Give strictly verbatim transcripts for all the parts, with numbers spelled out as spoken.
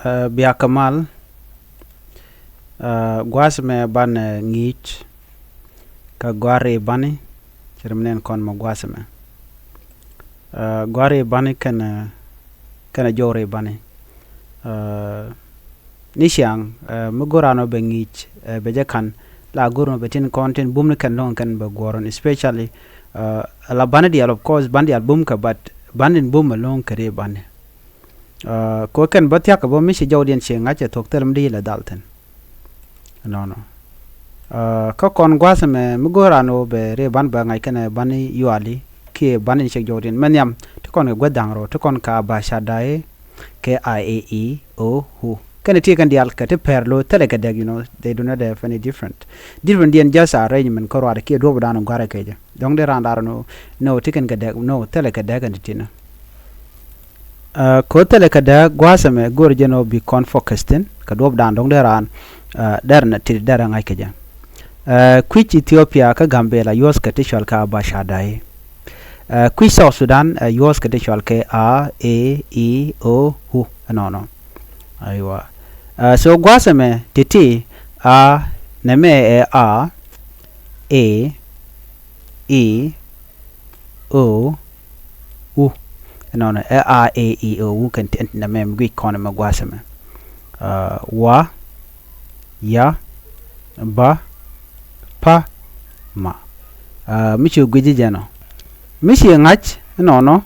Ɛ, biakä mal, ɛ, gua̱a̱th mɛ banɛ ŋi̱i̱c kɛ gua̱a̱r i̱ bani, cɛ ri mi nɛn kɔn mɛ gua̱a̱th mɛ. Ɛ, gua̱a̱r i̱ bani kɛnɛ, kɛnɛ jɔw ri bani. Ɛ, ni ciaŋ, ɛ, mi go̱o̱r an ɔ bɛ ŋi̱i̱c, ɛ, bɛ jɛ ka̱n, la go̱o̱r nɔ bɛ tin kɔn tin bum ni kɛn lo̱ŋ kɛn bɛ guɔ̱ɔ̱r ɔn, especially, ɛ, la bani diaal, of course, bani diaal bum kɛ, but bani bum ɛ lo̱ŋ kɛ ri bani. Ɛ, kɛ kɛn bä thia̱k kɛ bä mi ci jɔwdiɛn ci ŋa̱c ɛ thuɔ̱k thil mi di ilɛ dhal thi̱n. Nɔnɔ. Ɛ, kä kɔn gua̱a̱th ɛmɛ mi go̱o̱r an ɣöö bɛ ri ban bä ŋa̱c kɛnɛ bani yuali kiɛ bani ni cɛ jɔwdiɛn mɛ nhiam ti kɔn kɛ gua̱th da̱ŋ rɔ ti kɔn ka ba ca da̱a̱ i̱ kɛ a, e, i, o, u. Kɛnɛ ti kɛn diaal kɛ ti pɛr lo̱ thilɛ kɛ dɛk, you know, they do not have any different. Different diɛn just arrangement kä ruaadɛ kiɛ duɔ̱p dan gua̱rɛ kɛ jɛ. Dɔ̱ŋ dee raan da̱r ni ɣöö, ni ɣöö ti kɛn kɛ dɛk, ni ɣöö thilɛ kɛ dɛk ɛn ti ti ni. Ɛ, kɛ ɣöö thilɛ kɛ dɛk gua̱a̱th ɛmɛ go̱o̱r jɛn ɣöö bi kɔn focus thi̱n kɛ duɔ̱p dan dɔ̱ŋ dee raan, ɛ, dɛr ni ti dɛr ɛ ŋa̱c kɛ jɛ. Ɛ, kui̱c Ethiopia kä Gambela yuɔ̱th kɛ ti cɔal kɛ a ba ca da̱a̱ i̱. Ɛ, kui̱c South Sudan, ɛ, yuɔ̱th kɛ ti cɔal kɛ a, e, i, o, u. Ɛnɔnɔ. Aywa. Ɛ, so gua̱a̱th ɛmɛ ti ti a nɛmɛ ɛ a, e, i, o, u. Ɛnɔnɔ ɛ a, e, i, o, u kɛn ti ɛn ti nɛmɛ mi guic kɔn ɛmɛ gua̱a̱th ɛmɛ. Ɛ, wa, ya, ba, pa, ma. Ɛ, mi ci guic jɛ jɛn ɔ. Mi ci ŋa̱c ɛnɔnɔ,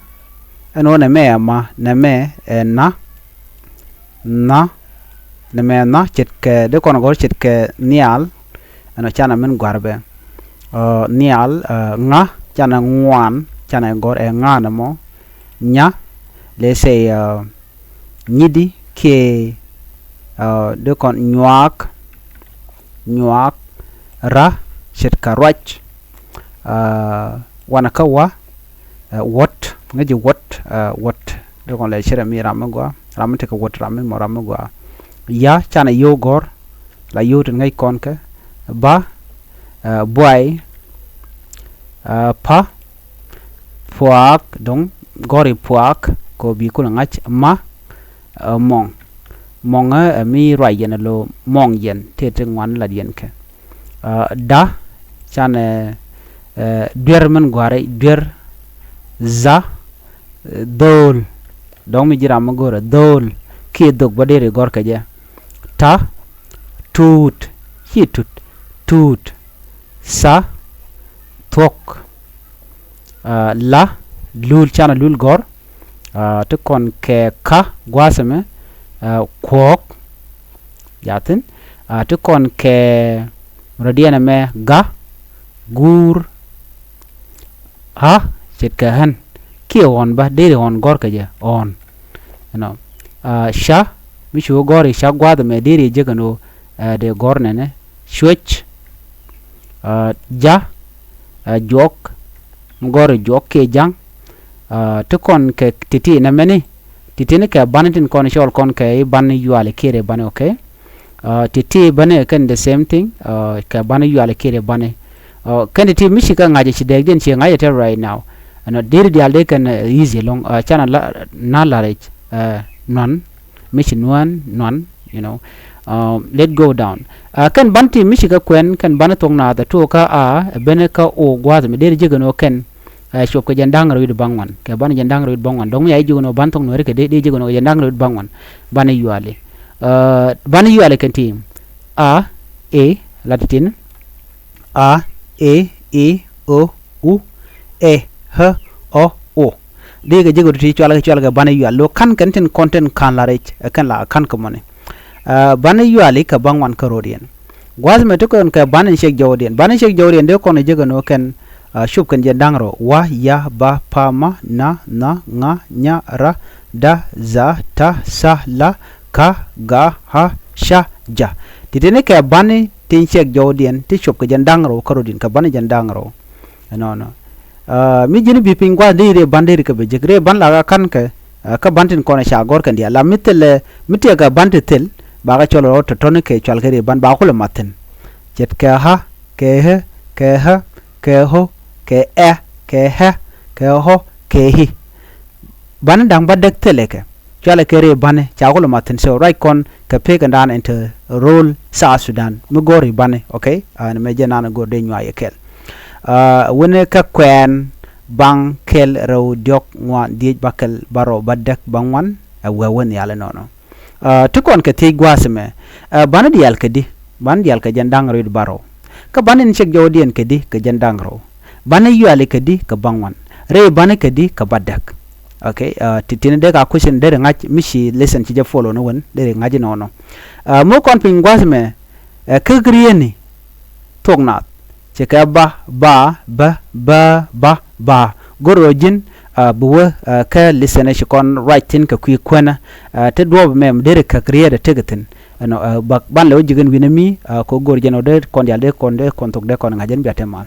ɛn ɣöö nɛmɛ ɛ ma, nɛmɛ ɛ na, na, nɛmɛ na ce̱tkɛ, dee kɔn gɔ̱r ce̱tkɛ nhial, ɛn ɔ canɛ min gua̱r bɛ. Ɛ, nhial, ɛ, ŋa, canɛ ŋuan, canɛ gɔ̱r ɛ ŋa nɛmɔ, nya, let's say, ɛ, nyidi kiɛ, ɛ, dee kɔn nyuaak, nyuaak, ra, ce̱tkɛ ruac, ɛ, wanɛ kä wa, ɛ, wuɔ̱t, ŋäc ji̱ wuɔ̱t, ɛ, wuɔ̱t, dee kɔn lɛ cirɛ mi ram mi gɔaa, ram mi tekɛ wuɔ̱t, ram mi mɔ ram mi gɔaa. Ya, canɛ yio̱w gɔ̱r, la yio̱w tin ŋäc kɔn kɛ, ba, ɛ, buay, ɛ, pa, puaak, dɔ̱ŋ gɔ̱r i̱ puaak, kɛ ɣöö bi kulɛ ŋa̱c, ma, ɛ, mɔŋ. Mɔŋ ɛ, ɛ mi ruac yɛn ɛ lo̱ mɔŋ yɛn, tëë ti ŋuan lat yɛn kɛ. Ɛ, da, canɛ, ɛ, duer min gua̱a̱ri, duer, dha, ɛ, dho̱o̱l, dɔ̱ŋ mi ji̱ ram mi go̱o̱rɛ, dho̱o̱l, kiɛ dhok bä deri gɔ̱r kɛ jɛ. Ta, tuut, ci tut, tuut, tha, thuɔ̱k, ɛ, la, lul, canɛ lul gɔ̱r, ɛ, ti kɔn kɛ ka, gua̱a̱th ɛmɛ, ɛ, kuɔ̱ɔ̱k, jathin, ɛ, ti kɔn kɛ rɔ̱diɛn ɛmɛ ga, guur, ha, ce̱tkɛ ɣän, kiɛ ɣɔn bä, deri ɣɔn gɔ̱r kɛ jɛ, ɣɔn. Ɛnɔ, ɛ, ca, mi cu gɔ̱r i̱ ca gua̱a̱th ɛmɛ, deri jek ɛn ɣöö, ɛ, dee gɔ̱r nɛnɛ, cuec, ɛ, ja, ɛ, juɔk, mi gɔ̱r i̱ juɔk kiɛ ja̱ŋ, ɛ, ti kɔn kɛ ti̱ti̱ nɛmɛni, ti̱ti̱ni kɛ bani tin kɔn cɔɔl kɔn kɛ i̱ bani yuali kiɛ ri bani, okay? Ɛ, ti̱ti̱ bani kɛn the same thing, ɛ, kɛ bani yuali kiɛ ri bani. Ɛ, kɛn ti̱ti̱ mi ci kɛ ŋa̱c ci dɛɛkdiɛn ci ŋa̱c tɛ right now. Ɛnɔ deri diaal dee kɛn, ɛ, easy ɛlɔ̱ŋ, ɛ, canɛ la, na la̱r i̱c, ɛ, nuan, mi ci nuan, nuan, you know. Ɛ, let go down. Ɛ, kɛn bani ti mi ci kɛ kuɛn, kɛn bani thuɔ̱k naath ɛ tuɔɔk kä a, ɛ ben kä o gua̱a̱th mi deri jek ɛn ɣöö kɛn, ɛ, cuɔp kɛ jɛn da̱ŋ rɛw wi̱cdɛ baŋuan. Kɛ bani jɛn da̱ŋ rɛw wi̱cdɛ baŋuan. Dɔ̱ŋ mi ca ji̱ jek ɛn ɣöö bani thuɔ̱k nuɔ̱ɔ̱ri kɛ dee, dee jek ɛn ɣöö kɛ jɛn da̱ŋ rɛw wi̱cdɛ baŋuan. Bani yuali. Ɛ, bani yuali kɛn ti. A, e, la ti̱ti̱n. A, e, i, o, u, ɛ, ɛ, ɔ, o. Dee kɛ jek ɣöö ti cualkɛ, cualkɛ bani yual. Lo̱ ka̱n kɛn tin kɔn tin ka̱n la rɛc, ɛ kɛn la ka̱n kɛ mɔni. Ɛ, bani yuali kɛ baŋuan kä ro̱diɛn. Gua̱a̱th mɛ ti kɔn kɛ bani cɛk jɔwdiɛn. Bani cɛk jɔwdiɛn dee kɔn jek ɛn ɣöö kɛn, ɛ, cup kɛn jɛn da̱ŋ rɛw. Wa, ya, ba, pa, ma, na, nha, ŋa, nya, ra, da, dha, ta, tha, la, ka, ga, ha, ca, ja. Ti̱ti̱ni kɛ bani tin cɛk jɔwdiɛn ti cup kɛ jɛn da̱ŋ rɛw kä ro̱diɛn kɛ bani jɛn da̱ŋ rɛw. Ɛnɔnɔ. Ɛ, mi ji̱n bi piny gua̱a̱th dee ri ban deri kɛ bɛ jek. Ri ban la ka ka̱n kɛ, ɛ, kä ban tin kɔn ca gɔ̱r kɛn diaal. La mi thilɛ, mi tiɛɛkɛ ban ti thil, ba kɛ cɔl rɔ tɔ̱tɔ̱ni kɛ cual kɛ ri ban, ba kulɛ mat thi̱n. Ce̱tkɛ ha, kɛ ɣä, kɛ ɣä, kɛ ɣɔ, kɛ ɛ, kɛ ɣɛ, kɛ ɣɔ, kɛ i̱. Bani da̱ŋ bä däk thilɛ kɛ. Cualɛ kɛ rɛy bani ca kulɛ ma thi̱n. So ruac kɔn kɛ pek in dan in te rol South Sudan mi go̱o̱ri bani, okay? Ɛn mɛ jɛ nan go̱o̱r dee nyuay kɛl. Ɛ, wini kä kuɛɛn baŋ kɛl rɛw diɔk ŋuan dhiec bäkɛl bärɔw bädäk bäŋuan, ɛ wee wä nhial inɔnɔ. Ɛ, ti kɔn kɛ thiec gua̱a̱th ɛmɛ, ɛ, bani diaal kɛ di, bani diaal kɛ jɛn da̱ŋ rɛw bärɔw. Kä bani ni cɛk jɔwdiɛn kɛ di kɛ jɛn da̱ŋ rɛw. Bani yuali kɛ di kɛ bäŋuan. Rɛy bani kɛ di kɛ bädäk. Okay, ɛ, ti, tini dee ka question deri ŋa̱c mi ci lesson ci jɛ follow ni wen deri ŋa̱c inɔnɔ. Ɛ, mi kɔn piny gua̱a̱th ɛmɛ, ɛ, kä rieni thuɔk naath. Ci kɛ ba, ba, bä, bä, ba, ba. Go̱r rɔ ji̱n, ɛ, bi wä, ɛ, kä lesson ci kɔn ruac thi̱n kɛ kui̱ kuänä. Ɛ, ti duɔ̱ɔ̱p mɛm deri käk riet ɛ tek thi̱n. Ɛnɔ, ɛ, ba, ban lɛ wä ji̱ kɛn wi̱nɛ mi, ɛ, kɛ go̱r jɛn ɔ dee kɔn diaal dee kɔn dee kɔn thok dee kɔn ŋa̱c jɛn bia te mal.